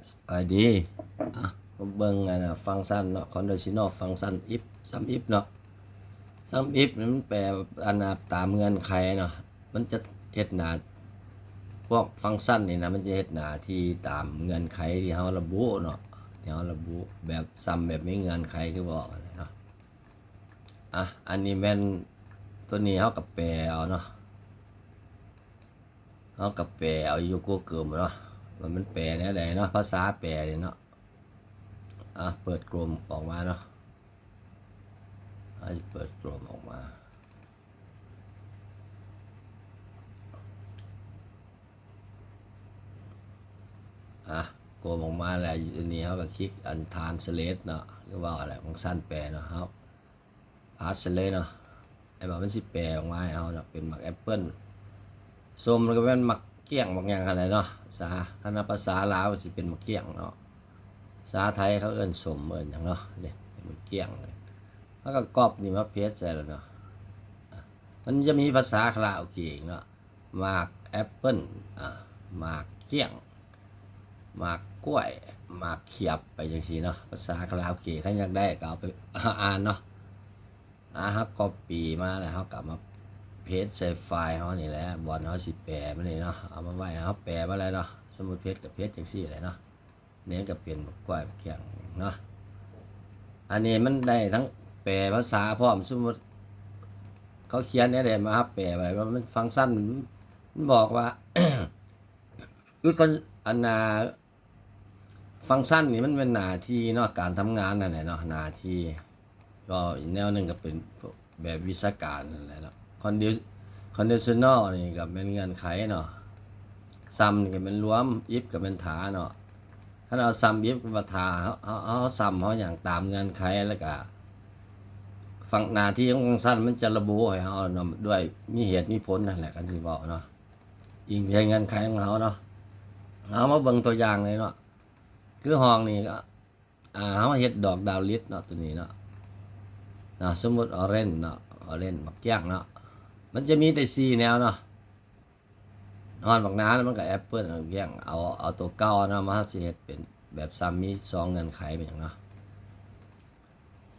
ສະບາຍດີ. ອ່ະ ມາເບິ່ງອັນນ່າ ຟັງຊັນເນາະ ຄອນເດີຊິນອລຟັງຊັນ ອິບ ຊຳອິບເນາະ. ຊຳອິບນີ້ມັນແປອັນນ່າ ຕາມເງື່ອນໄຂເນາະ. ມັນຈະເຮັດໜ້າ ພວກຟັງຊັນນີ້ນະ ມັນຈະເຮັດໜ້າທີ່ຕາມເງື່ອນໄຂທີ່ເຮົາລະບຸເນາະ ທີ່ເຮົາລະບຸ ແບບ ຊຳແບບມີເງື່ອນໄຂຄືບອກຫັ້ນແຫຼະເນາະ. ອ່ະ ອັນນີ້ແມ່ນ ໂຕນີ້ເຮົາກໍແປເອົາເນາະ. ເຮົາກໍແປເອົາຢູ່ກູເກີລເນາະ ວ່າມັນແປແນວໃດເນາະ ພາສາແປນີ້ເນາະ. ອ່ະ ເປີດໂຄຣມອອກມາເນາະ ເຮົາຊິເປີດໂຄຣມອອກມາ. ອ່ະ ໂຄຣມອອກມາແລ້ວ ຢູ່ນີ້ເຮົາກໍຄລິກອັນທຣານສະເລດເນາະ ຫຼືວ່າອະໄລ ຟັງຊັນແປເນາະ ເຮົາ ພາສເລີຍເນາະ. ໄອ້ວ່າມັນຊິແປອອກມາໃຫ້ເຮົາເນາະ ເປັນໝາກແອັບເປິ້ນ ສົ້ມ ແລ້ວກໍແມ່ນໝາກກ້ຽງ ໝາກຫຍັງຫັ້ນແຫຼະເນາະ. ພາສາ ຄັນວ່າພາສາລາວກໍຊິເປັນໝາກກ້ຽງເນາະ. ພາສາໄທເຂົາເອີ້ນສົ້ມ ເອີ້ນຫຍັງເນາະ ນີ້ເປັນໝາກກ້ຽງເລີຍ. ເຮົາກໍກັອບນີ້ມາເພສໃສ່ແລ້ວເນາະ. ມັນຈະມີພາສາຄາຣາໂອເກະອີກເນາະ ໝາກແອັບເປິ້ນ ອ່າ ໝາກກ້ຽງ ໝາກກ້ວຍ ໝາກຂຽບ ໄປຈັ່ງຊີ້ເນາະ. ພາສາຄາຣາໂອເກະ ຄັນຢາກໄດ້ກໍເອົາໄປອ່ານເນາະ. ອ່າ ເຮົາກັອບປີ້ມາແລ້ວ ເຮົາກໍເອົາມາເພສໃສ່ໄຟລ໌ເຮົານີ້ແຫຼະ ບ່ອນເຮົາຊິແປມັນນີ້ເນາະ. ເອົາມາໄວ້ ເຮົາແປມາແລ້ວເນາະ ສົມມຸດເພສກໍເພສຈັ່ງຊີ້ແຫຼະເນາະ. ນີ້ກໍເປັນບັກກ້ວຍບັກກ້ຽງເນາະ. ອັນນີ້ມັນໄດ້ທັງແປພາສາພ້ອມ ສົມມຸດເຂົາຂຽນແນວໃດມາ ເຮົາແປໄວ້ວ່າມັນຟັງຊັນ ມັນບອກວ່າ ຄືຄົນ ອັນນ່າ ຟັງຊັນນີ້ມັນແມ່ນໜ້າທີ່ເນາະ ການທຳງານນັ້ນແຫຼະເນາະ ໜ້າທີ່ ກໍອີກແນວໜຶ່ງກໍເປັນແບບວິຊາການນັ້ນແຫຼະເນາະ. ຄອນດີ ຄອນດີຊິນອລນີ້ກໍແມ່ນເງື່ອນໄຂເນາະ ຊຳນີ້ກໍແມ່ນລວມ ອິບກໍແມ່ນຖ້າເນາະ. ຄັນເອົາຊຳ ອິບ ກັບວ່າຖ້າ ເຮົາ ເຮົາ ເຮົາຊຳ ເຮົາຫຍັງຕາມເງື່ອນໄຂ ແລ້ວກະ ຟັງ ໜ້າທີ່ຂອງຟັງຊັນມັນຈະລະບຸໃຫ້ເຮົານຳດ້ວຍ ມີເຫດມີຜົນຫັ້ນແຫຼະ ຄັນຊິເວົ້າເນາະ ອີງໃສ່ເງື່ອນໄຂຂອງເຮົາເນາະ. ເຮົາມາເບິ່ງຕົວຢ່າງເລີຍເນາະ ຄືຫ້ອງນີ້ກໍ ອ່າ ເຮົາເຮັດດອກດາວລິດເນາະ ຕົວນີ້ເນາະ ນະ ສົມມຸດອໍເຣນເນາະ ອໍເຣນ ໝາກກ້ຽງເນາະ ມັນຈະມີແຕ່ສີ່ແນວເນາະ. ຮອດບັກນາແລ້ວມັນກໍແອັບເປິ້ນ ໝາກກ້ຽງ ເອົາ ເອົາຕົວເກົ່າເນາະ ມາ ເຮົາຊິເຮັດເປັນແບບຊຳ ມີສອງເງື່ອນໄຂເປັນຫຍັງເນາະ.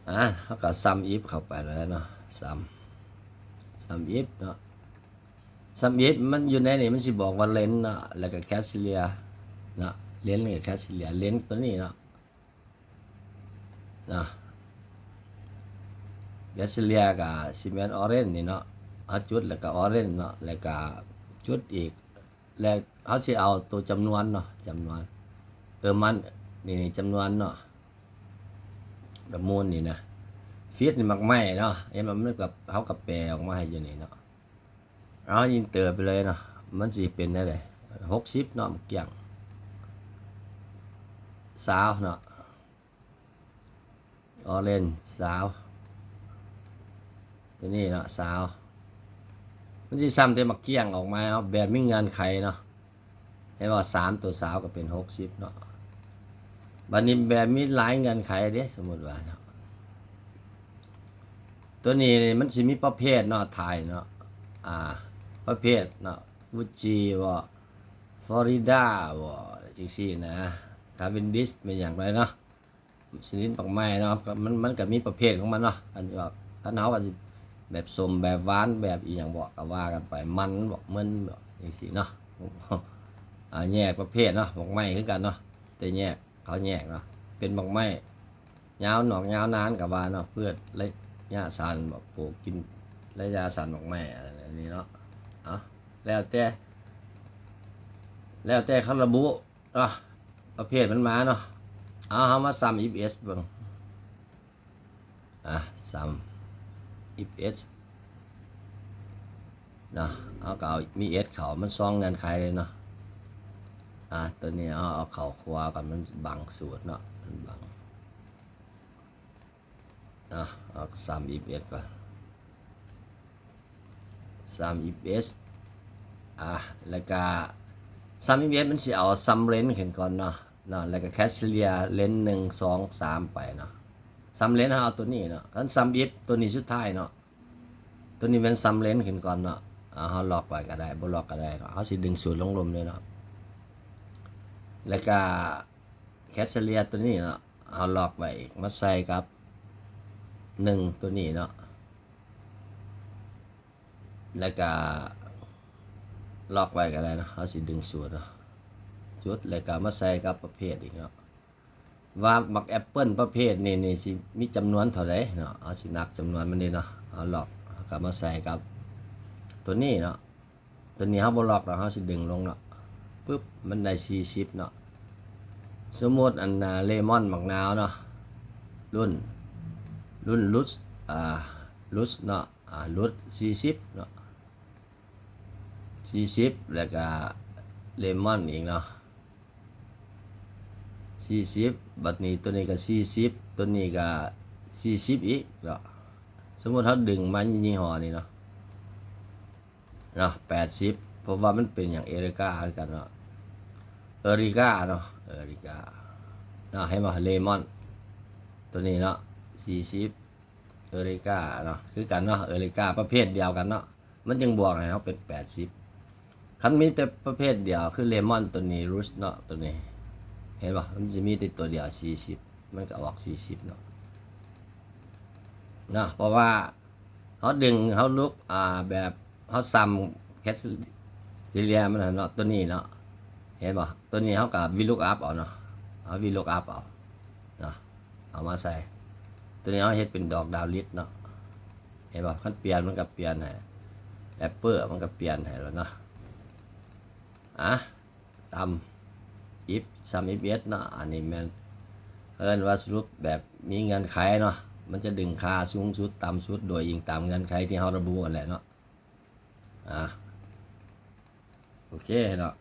ອ່າ ເຮົາກໍຊຳ ອິບ ເຂົ້າໄປແລ້ວເນາະ ຊຳ ຊຳ ອິບ ເນາະ. ຊຳ ອິບ ມັນຢູ່ໃນນີ້ ມັນຊິບອກວ່າເລນເນາະ ແລ້ວກໍແຄດເຊເລຍເນາະ ເລນ ແລ້ວກໍແຄດເຊເລຍ ເລນຕົວນີ້ເນາະ ເນາະ ແຄດເຊເລຍກໍຊິແມ່ນອໍເຣນນີ້ເນາະ. ເຮົາຈຸດແລ້ວກໍອໍເຣນເນາະ ແລ້ວກໍຈຸດອີກ ແລ້ວເຮົາຊິເອົາຕົວຈຳນວນເນາະ ຈຳນວນ ເອີ ມັນ ນີ້ ນີ້ ຈຳນວນເນາະ ກະມູນນີ້ນະ ຟີດນີ້ໝາກໄມ້ເນາະ ເຫັນບໍ່ ມັນກໍ ເຮົາກໍແປອອກມາໃຫ້ຢູ່ນີ້ເນາະ. ເອົາ ອິນເຕີໄປເລີຍເນາະ ມັນຊິເປັນແນວໃດ ຫົກສິບເນາະ ໝາກກ້ຽງ ຊາວເນາະ ອໍເຣນ ຊາວ ຕົວນີ້ເນາະ ຊາວ ມັນຊິຊຳແຕ່ໝາກກ້ຽງອອກມາເນາະ ແບບມີເງື່ອນໄຂເນາະ. ໃຫ້ວ່າສາມຕົວຊາວກໍເປັນຫົກສິບເນາະ. ບາດນີ້ແບບມີຫຼາຍເງື່ອນໄຂເດ້ ສົມມຸດວ່າເນາະ ຕົວນີ້ມັນຊິມີປະເພດເນາະ ໄທເນາະ ອ່າ ປະເພດເນາະ ຟູຈິບໍ ຟໍຣິດາບໍ ຈັ່ງຊີ້ນະ ຄາເວັນດິຊ ແມ່ນຫຍັງໄປເນາະ. ຊະນິດໝາກໄມ້ເນາະ ມັນ ມັນກໍມີປະເພດຂອງມັນເນາະ ອັນທີ່ວ່າ ຄັນເຮົາກໍຊິແບບສົ້ມ ແບບຫວານ ແບບອີ່ຫຍັງບໍ ກໍວ່າກັນໄປ ມັນບໍ ເມິນບໍ ຈັ່ງຊີ້ເນາະ. ອ່າ ແຍກປະເພດເນາະ ໝາກໄມ້ຄືກັນເນາະ ແຕ່ແຍກ ເຂົາແຍກເນາະ ເປັນໝາກໄມ້ຍາວນອກຍາວນານກໍວ່າເນາະ ພືດໄລຍະສັ້ນບໍ ປູກກິນໄລຍະສັ້ນ ໝາກໄມ້ອັນນີ້ເນາະ. ເອົາ ແລ້ວແຕ່ ແລ້ວແຕ່ເຂົາລະບຸ ເນາະ ປະເພດມັນມາເນາະ. ເອົາ ເຮົາມາຊຳ ອິຟເອັສ ເບິ່ງ ອ່າ ຊຳ ອິຟເອັສ ເນາະ ເຮົາກໍເອົາ ມີເອັສ ເຂົ້າ ມັນສອງເງື່ອນໄຂເລີຍເນາະ. ອ່າ ຕົວນີ້ເຮົາເອົາເຂົ້າຂວາກ່ອນ ມັນບັງສູດເນາະ ມັນບັງ. ອ່ະ ເອົາຊຳ ອິຟເອັສ ກ່ອນ ຊຳ ອິຟເອັສ ອ່ະ ແລ້ວກະຊຳ ອິຟເອັສ ມັນຊິເອົາຊຳເລນຂຶ້ນກ່ອນເນາະ ເນາະ ແລ້ວກະແຄດເຊເລຍເລນ ໜຶ່ງ ສອງ ສາມ ໄປເນາະ. ຊຳເລນເຮົາເອົາຕົວນີ້ເນາະ ຄັນຊຳ ອິຟ ຕົວນີ້ສຸດທ້າຍເນາະ ຕົວນີ້ແມ່ນຊຳເລນຂຶ້ນກ່ອນເນາະ. ອ່າ ເຮົາລັອກໄວ້ກໍໄດ້ ບໍ່ລັອກກໍໄດ້ເນາະ ເຮົາຊິດຶງສູດລົງລຸ່ມເລີຍເນາະ ແລ້ວກະ criteria ຕົວນີ້ເນາະ ເຮົາລັອກໄວ້ອີກ ມາໃສ່ກັບໜຶ່ງຕົວນີ້ເນາະ ແລ້ວກະລັອກໄວ້ກໍໄດ້ເນາະ ເຮົາຊິດຶງສູດເນາະ ຈຸດ ແລ້ວກະມາໃສ່ກັບປະເພດອີກເນາະ ວ່າໝາກແອັບເປິນປະເພດນີ້ນີ້ຊິມີຈຳນວນເທົ່າໃດເນາະ ເຮົາຊິນັບຈຳນວນມັນເດ້ເນາະ ເຮົາລັອກ ເຮົາກໍມາໃສ່ກັບຕົວນີ້ເນາະ ຕົວນີ້ເຮົາບໍ່ລັອກດອກ ເຮົາຊິດຶງລົງເນາະ ປຶບ ມັນໄດ້ສີ່ສິບເນາະ ສົມມຸດອັນນ່າ ເລມອນໝາກນາວເນາະ ລຸ້ນ ລຸ້ນລຸດ ອ່າ ລຸດເນາະ ອ່າ ລຸດສີ່ສິບເນາະ ສີ່ສິບ ແລ້ວກະເລມອນອີກເນາະ ສີ່ສິບ ບັດນີ້ຕົວນີ້ກໍສີ່ສິບ ຕົວນີ້ກໍສີ່ສິບອີກເນາະ ສົມມຸດເຮົາດຶງມາຍີ່ຫໍ້ນີ້ເນາະ ເນາະ ແປດສິບ ເພາະວ່າມັນເປັນຫຍັງ ເອລິກາຄືກັນເນາະ ເອລິກາເນາະ ເອລິກາເນາະ ເຫັນບໍ່ ເລມອນ ຕົວນີ້ເນາະ ສີ່ສິບ ເອລິກາເນາະ ຄືກັນເນາະ ເອລິກາປະເພດດຽວກັນເນາະ ມັນຈຶ່ງບວກໃຫ້ເຮົາເປັນແປດສິບ ຄັນມີແຕ່ປະເພດດຽວ ຄືເລມອນຕົວນີ້ ລຸດເນາະ ຕົວນີ້ ເຫັນບໍ່ ມັນຊິມີແຕ່ຕົວດຽວ ສີ່ສິບ ມັນກໍອອກສີ່ສິບເນາະ ເນາະ ເພາະວ່າເຮົາດຶງ ເຮົາລຸກ ອ່າ ແບບເຮົາຊ້ຳ criteria ມັນຫັ້ນເນາະ ຕົວນີ້ເນາະ ເຫັນບໍ່ ຕົວນີ້ເຮົາກໍ VLOOKUP ເອົາເນາະ ເຮົາ VLOOKUP ເອົາເນາະ ເອົາມາໃສ່ ຕົວນີ້ເຮົາເຮັດເປັນດອກດາວລິດເນາະ ເຫັນບໍ່ ຄັນປ່ຽນມັນກໍປ່ຽນໃຫ້ ແອັບເປິນມັນກໍປ່ຽນໃຫ້ແລ້ວເນາະ ອ່ະ sum if sum if s ເນາະ ອັນນີ້ແມ່ນເອີ້ນວ່າສະຫຼຸບແບບມີເງື່ອນໄຂເນາະ ມັນຈະດຶງຄ່າສູງສຸດຕ່ຳສຸດໂດຍອີງຕາມເງື່ອນໄຂທີ່ເຮົາລະບຸຫັ້ນແຫຼະເນາະ ອ່າ ໂອເຄເນາະ